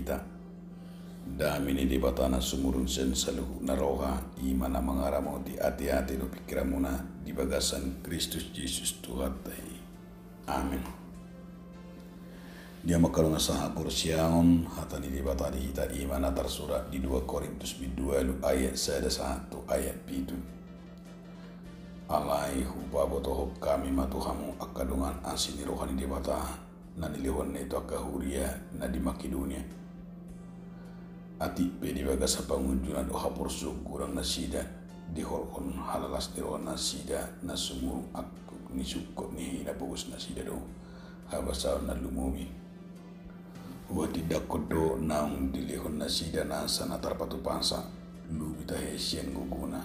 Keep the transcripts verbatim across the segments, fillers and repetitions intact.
hita. Dame ni Debata na sumurung sian saluhut na roha, i ma na mangaramoti ateate dohot pingkiranmuna di bagasan Kristus Jesus Tuhanta i. Amen. Di hamu angka dongan sahaporseaon, hata ni Debata di hita i ma na tarsurat di dua Korintus bindu ualu ayat sada sahat tu ayat pitu. Alai hupabotohon hami ma tu hamu angka dongan asi ni roha ni Debata, na nilehonna i tu angka huria na di Makedonia. Atik pe di bagasan pangunjunan dohot haporsuon gurang nasida, diholhon halalas ni roha nasida na sumurung angkup ni sungkot ni hinapogus nasida do habasaon na lumobi. Huhatindangkon do naung dilehon nasida nasa na tarpatupasa, lubi tahe sian gogona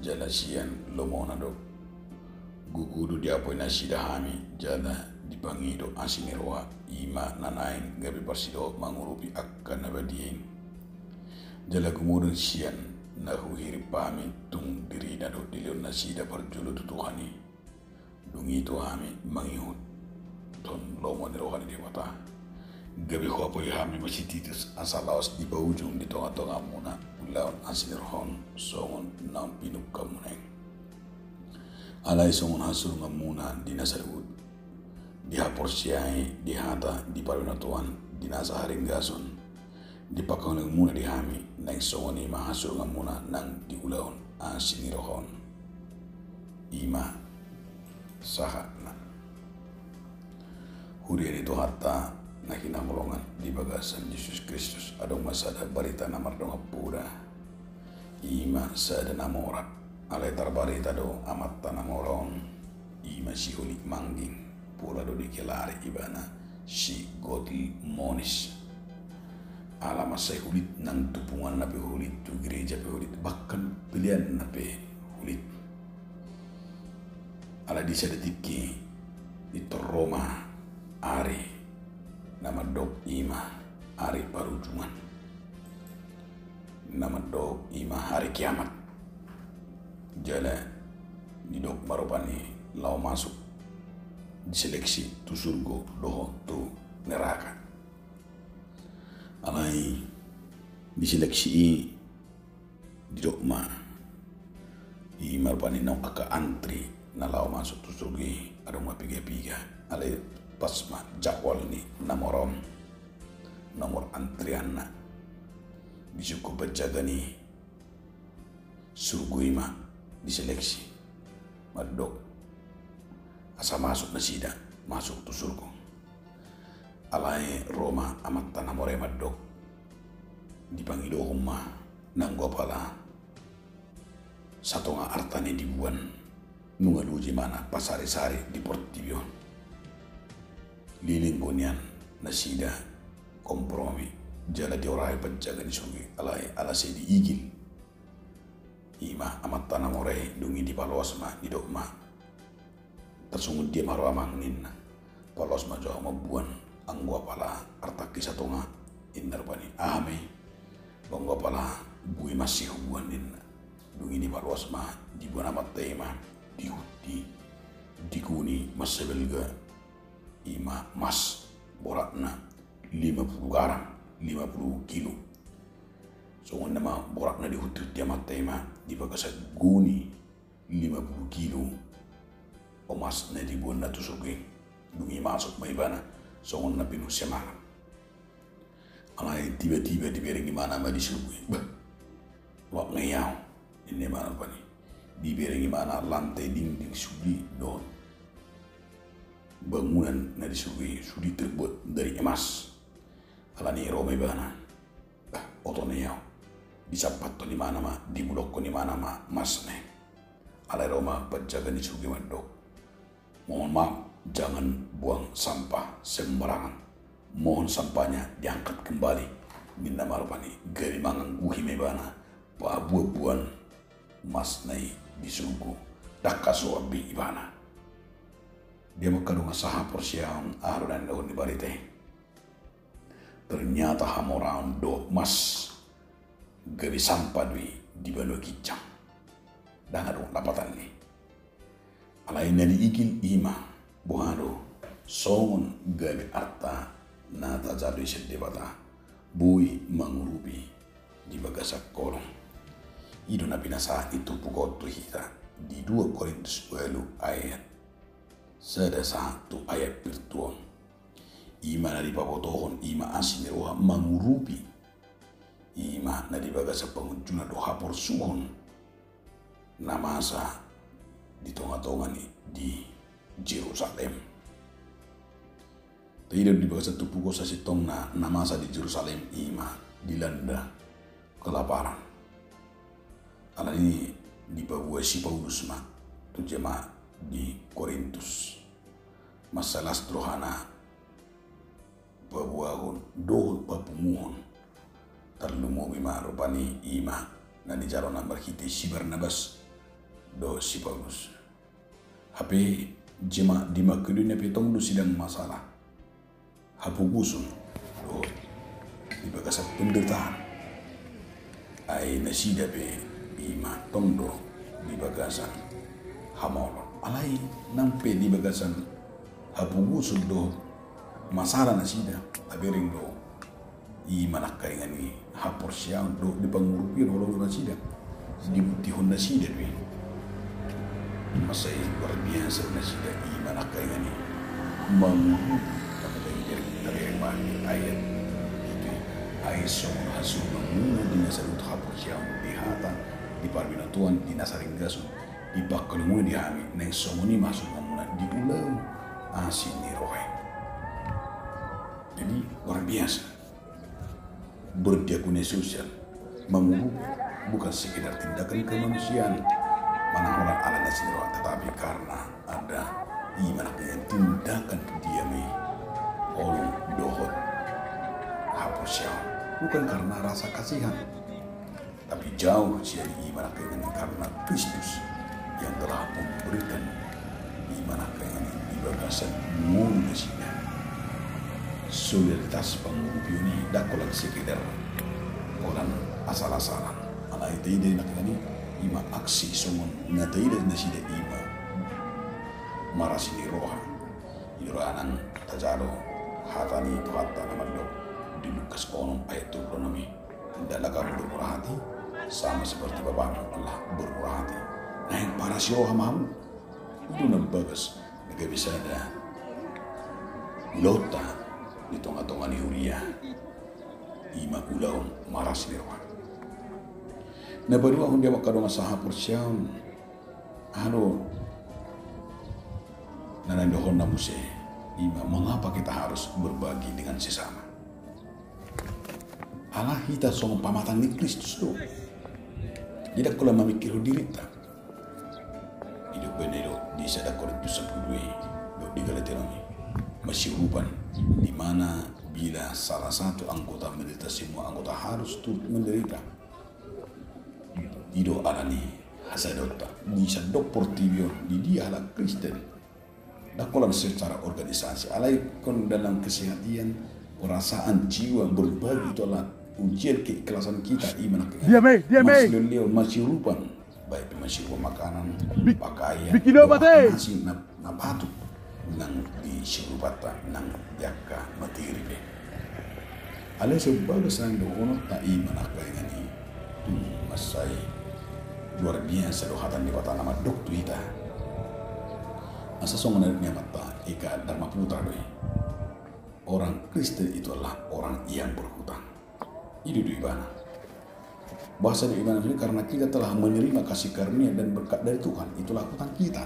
jala sian lomona do. Gogo do diapoi nasida hami, jala dipangido asi ni roha, i ma na naeng gabe parsidohot mangurupi angka na badia i. Jala gumodang sian na huhirim hami, tung dirina do dilehon nasida parjolo tu Tuhan i. Dung i tu hami mangihuthon lomo ni roha ni Debata. Gabe huapoi hami ma si Titus asa laos dipaujung di tongatongamuna ulaon asi ni roha on songon naung pinungkamuna i. Alai songon hasurunganmuna di na saluhut, di haporseaon, di hata, di parinotoan, di nasa haringgason, di pangkaholonganmuna di hami, naeng songon i ma hasurunganmuna nang di ulaon asi ni roha on. I ma sahatna. Huria ni Tuhanta na hinaholongan di bagasan Jesus Kristus, adong ma sada barita na mardongan poda, i ma sada na mora. Alai tarbarita do amanta na mora on, i ma si Holit Mangging, pola do digelari ibana si Gotil Monis. Ala mansai hulit, nang tu punguanna pe hulit, tu gereja pe hulit, bahkan peleanna pe hulit. Alai di sada tingki i, ro ma ari na mandok, i ma ari parujungan, na mandok i ma ari kiamat. Jala didok ma rupani laho masuk, diseleksi tu surgo dohot tu neraka. Alai diseleksi i, didok ma, i ma rupani naung angka antri na laho masuk tu surgo i, adong ma piga-piga. Alai pas ma jadwal ni na mora on, nomor antrianna, disungkun panjaga ni surgo i ma diseleksi, mandok asa masuk nasida, masuk tu surgo. Alai ro ma amanta na mora i mandok, dipangidohon ma, nanggo apala satonga arta na diboan, nunga loja ibana pasarisari di portibi on. Leleng do nian nasida kompromi, jala diorai panjaga ni surgo i, alai ala sai diigil, i ma amanta na mora i, dung i dipaloas ma, didok ma, tarsongon dia ma rohamuna, ninna. Paloas ma jo ahu mamboan, anggo apala artangki satonga, ninna rupani. Aha ma i? Anggo apala boi mas i huboan, ninna. Dung i dipaloas ma, diboan amanta i ma, dihuti, digoni mas sabalga, i ma mas boratna lima pulu garam, lima pulu kilo. Songon i ma boratna dihutihut amanta i ma, di bagasan goni lima pulu kilo omas na diboanna tu surgo i. Dung i masuk ma ibana songon na pinuh semangat. Alai tiba-tiba dibereng ibana ma di surgo i. Bah, loak nai ahu, ninna ibana rupani. Dibereng ibana lantai, dinding, sude dohot bangunan na di surgo i, sude terbuat dari emas. Alani i ro ma ibana. Bah, oto nai ahu. Disampathon ibana ma, dibulongkon ibana ma masna i. Alai ro ma panjaga ni surgo i mandok, mohon maaf, jangan buang sampah sembarangan. Mohon sampahnya diangkat kembali, ninna ma rupani. Gabe mangangguhi ma ibana paboaboan masna i di surgo. Ndang hasoan be ibana. Di hamu angka dongan sahaporseaon, aha do na nidok ni barita i? Ternyata hamoraon dohot mas gabe sampah do i di banua ginjang. Ndang adong lapatanna i. Alai na diigil i ma, boha do, songon gabe arta na tajalo i sian Debata, Boi mangurupi di bagasan holong. I do na pinasahat ni turpuk on tu hita di dua Korintus ualu ayat sada sahat tu ayat pitu on. I ma na dipabotohon, i ma asi ni roha mangurupi. I ma na di bagasan pangunjunan dohot haporsuhon na masa di tonga-tonga ni di Jerusalem. Taida di bagasan turpuk on sasintongna na masa di Jerusalem i ma dilanda kelaparan. Alani i dipaboa si Paulus ma tu jemaat di Korintus. Mansai las rohana paboahon dohot papunguhon. Tarlumobi ma rupani i ma na nijalona marhite si Barnabas dohot si Paulus. Hape jemaat di Makedonia pe tong do sidang masalah hapogoson dohot di bagasan penderitaan. Ai nasida pe i ma tong do di bagasan hamaolon. Alai nang pe di bagasan hapogoson dohot masalah nasida, tabereng do i ma nangkaningan i haporseaon dohot di pangurupion holong nasida, dibuktihon nasida do i. Mansai luar biasa nasida i ma nangkaningan i mangurupi. Tabereng ma di ayat pitu i, ai songon hasurunganmuna di na saluhut haporseaon di hata di parbinotoan di na saringgas on dipangkaholongi di hami, naeng songon i ma hasurunganmuna di ulaon asi ni roha i. Jadi luar biasa. Berdiakonia sosial, mangurupi, bukan sekedar tindakan kemanusiaan manang holan ala na asi ni roha, tetapi karena ada i ma nangkaningan tindakan diame, holong dohot haporseaon, bukan karena rasa kasihan. Tapi jauh sian i ma nangkaningan i karena Kristus yang telah memberikan i ma nangkaningan i di bagasan ngolu nasida. Solidaritas pangurupion i ndang holan sekedar holan asal-asalan. Alai taida nangkaningan i, i ma aksi songon na taida nasida i ma marasi ni roha. I do ra nang tajalo hata ni Tuhanta na mandok di Lukas onom ayat dua puluh enam i. Hendaklah kamu bermurah hati, sama seperti Bapamu Allah bermurah hati. Naeng parasi roha ma hamu. I do na bagas na gabe sada ulaonta di tonga-tonga ni huria. I ma ulaon marasi ni roha. Na paduahon di hamu angka dongan sahaporseaon, aha do na naeng dohononna muse, i ma mengapa kita harus berbagi dengan sesama? Ala hita songon pamatang ni Kristus do. Jadi ndang holan mamingkirhon dirinta. I do baen i do di sada Korintus sampulu dua i dohot di Galatia onom i, masiurupan, di mana bila salah satu anggota menderita, semua anggota harus turut menderita. I do alani hasadaonta di sandok portibi on, di dia halak Kristen. Ndang holan secara organisasi, alai ingkon dalam kesehatan, perasaan, jiwa, berbagi itu adalah ujian keikhlasan kita, i ma nangkaningan i. Diam, eh, diam, eh. Masilehon, masiurupan, baik masiurupan makanan, pakaian, dohot na asing, na na patut nang di siurupanta nang di angka materi pe. Alai sebagas na dohononta i ma nangkaningan i, tung mansai luar biasa do hata ni Debata na mandok tu hita. Asa songon na nidok ni amanta Eka Darmaputra do i, orang Kristen itu adalah orang yang berhutang. I do do ibana. Bahasa do ibana sendiri, karena kita telah menerima kasih karunia dan berkat dari Tuhan, itulah hutang kita.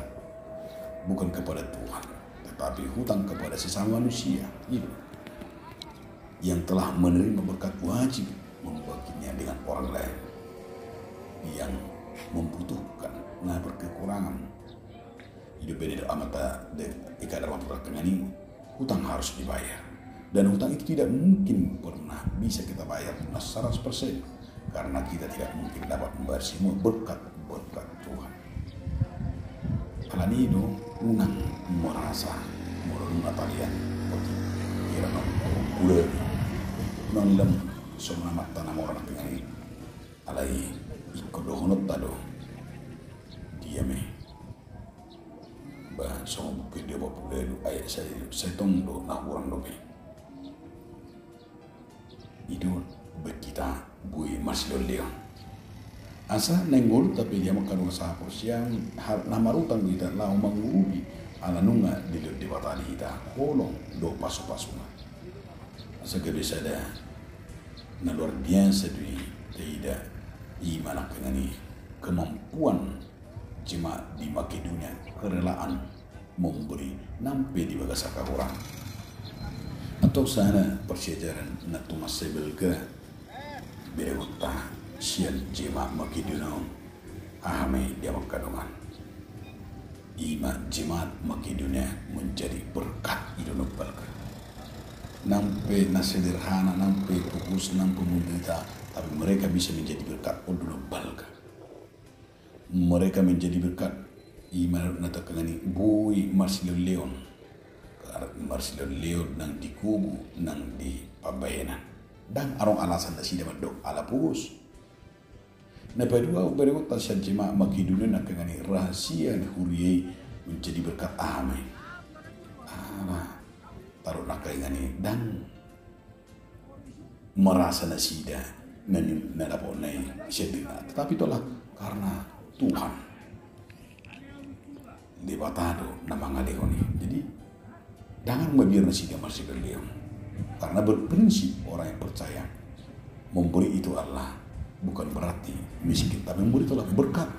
Bukan kepada Tuhan, tetapi hutang kepada sesama manusia. I do. Yang telah menerima berkat wajib membaginya dengan orang lain yang membutuhkan, na berkekurangan. I do baen i do amanta Eka Darmaputra nangkaningan i, hutang harus dibayar. Dan hutang itu tidak mungkin pernah bisa kita bayar lunas seratus persen, karena kita tidak mungkin dapat membayar semua berkat-berkat Tuhan. Alani i do, unang merasa molo dung na talian, oti, hira na molo kura, unang lam songon amanta na mora nangkaningan i. Alai ingkon dohononta do, diame. Ba songon Buku Ende opat pulu ualu ayat sada i, sai tong do na hurang dope. I do boi marsilehonlehon. Asa naeng ngolunta pe di hamu angka dongan sahaporseaon, na marutang do hita laho mangurupi ala nunga dilehon Debata di hita holong dohot pasupasuna. Asa gabe sada na luar biasa do i taida, i ma nangkaningan i kemampuan jemaat di Makedonia, kerelaan memberi nang pe di bagasan hahurangan. Antong sada parsiajaran na tung mansai balga berengonta sian jemaat Makedonia on. Aha ma i di hamu angka dongan? I ma jemaat Makedonia menjadi berkat, i do na umbalga. Nang pe na sederhana, nang pe pogos, nang pe menderita, tapi mereka bisa menjadi berkat, on do na umbalga. Mereka menjadi berkat, i ma na nangkaningan i boi marsilehonlehon. Marsilehonlehon nang di gogo, nang di pambahenan. Ndang adong alasan nasida mandok ala pogos. Na paduahon berengonta sian jemaat Makedonia nangkaningan i, rahasia ni huria i menjadi berkat, aha ma i? Ala taruh nangkaningan i ndang merasa nasida na ni, na dapotna i sian dirina, tetapi itulah karena Tuhan. Debata do na mangalehon i. Jadi, ndang mabiar nasida marsilehonlehon. Karena berprinsip orang yang percaya, memberi itu adalah bukan berarti miskin, tapi memberi itu adalah berkat.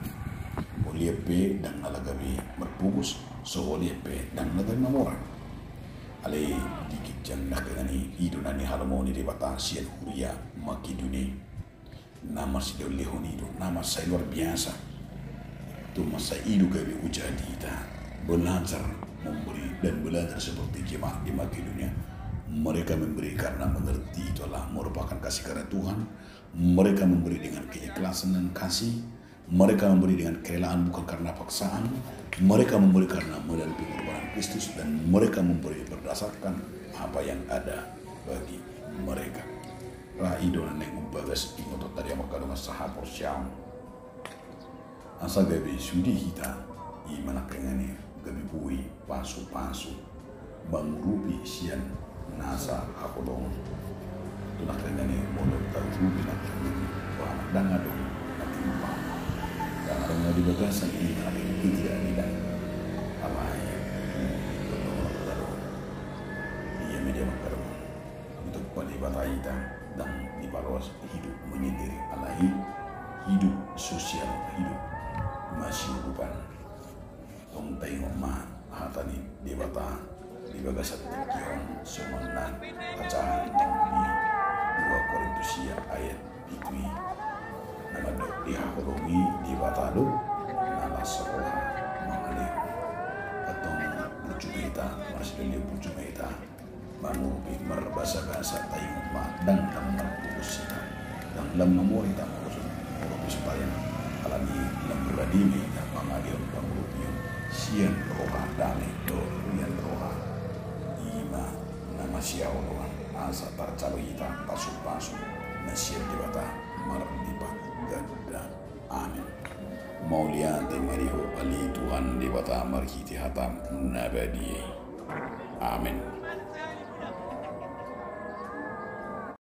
Holian pe ndang na gabe marpogos, so holian pe ndang na gabe mamora. Alai di ginjang nangkaningan i, i do na nihalomohon ni Debata sian huria Makedonia i. Na marsilehonlehon i do na mansai luar biasa. Tung mansai i do gabe ojahan di hita, belajar memberi dan belajar seperti jemaat di Makedonia. Mereka memberi karena mengerti itu adalah merupakan kasih karunia Tuhan. Mereka memberi dengan keikhlasan dan kasih. Mereka memberi dengan kerelaan, bukan karena paksaan. Mereka memberi karena melalui pengorbanan Kristus, dan mereka memberi berdasarkan apa yang ada bagi mereka. Ra i do na naeng umbagas ingotonta di hamu angka dongan sahaporseaon. Asa gabe sude hita, i ma nangkaningan i, gabe boi pasupasu mangurupi sian nasa haholongon. Tu nangkaningan i molo taurupi nangkaningan i, ndang adong na timpang, ndang adong na di bagasan i, nangkaningan i, tidak ada. Alai, ia media makaron. Untuk pada ibadah hita, ndang dipaloas hidup menyendiri, alai hidup sosial, hidup masiurupan. Tong taingot ma hata ni Debata di bagasan tingki on, songon na tajaha di dua Korintus sia ayat pitu i. Na mandok di haholongon i Debata do na las roha mangalehon. Antong burju ma hita, marsilehonlehon burju ma hita. Mangurupi marbasabasa, taingot ma, ndang lam marpogos hita, ndang lam mamora hita molo so, molo pe so taingot. Alani lam rade ma hita mangalehon pangurupion sian roha dame dohot rian roha. I ma na masihaholongan asa tarjalo hita pasupasu na sian Debata marlipat ganda. Amen. Mauliate ma di Ho ale Tuhan Debata marhite hataM na badia i. Amen.